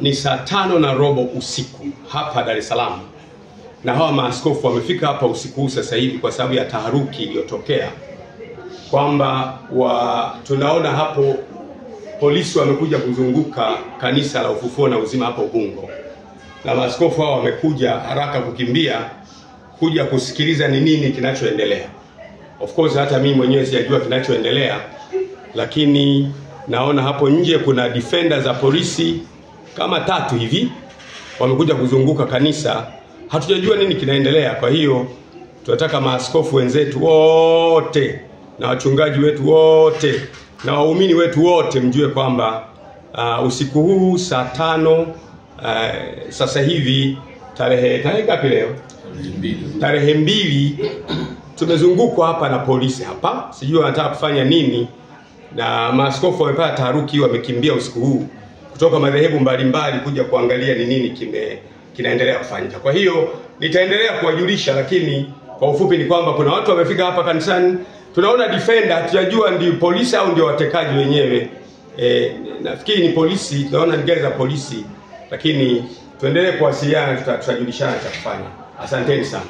Ni saa 5:15 usiku hapa Dar es Salaam, na hawa maaskofu wamefika hapa usiku huu sasa hivi kwa sababu ya taharuki iliyotokea kwamba tunaona hapo polisi wamekuja kuzunguka kanisa la Ufufuo na Uzima hapo Ubungo, na maaskofu hao wamekuja haraka kukimbia kuja kusikiliza ni nini kinachoendelea. Of course hata mimi mwenyewe sijajua kinachoendelea, lakini naona hapo nje kuna defender za polisi kama 3 hivi wamekuja kuzunguka kanisa. Hatujajua nini kinaendelea. Kwa hiyo tunataka maaskofu wenzetu wote na wachungaji wetu wote na waumini wetu wote mjue kwamba usiku huu saa 5, sasa hivi tarehe ngapi leo? Tarehe 2, tumezungukwa hapa na polisi hapa. Sijui wanataka kufanya nini, na maaskofu wamepata taharuki, wamekimbia usiku huu kutoka madhehebu mbalimbali kuja kuangalia ni nini kinaendelea kufanyika. Kwa hiyo nitaendelea kuwajulisha, lakini kwa ufupi ni kwamba kuna watu wamefika hapa kanisani, tunaona defender, hatujajua ndio polisi au ndio watekaji wenyewe. Nafikiri ni polisi, tunaona ni gari za polisi, lakini tuendelee kuwasiliana, tutajulishana cha kufanya. Asanteni sana.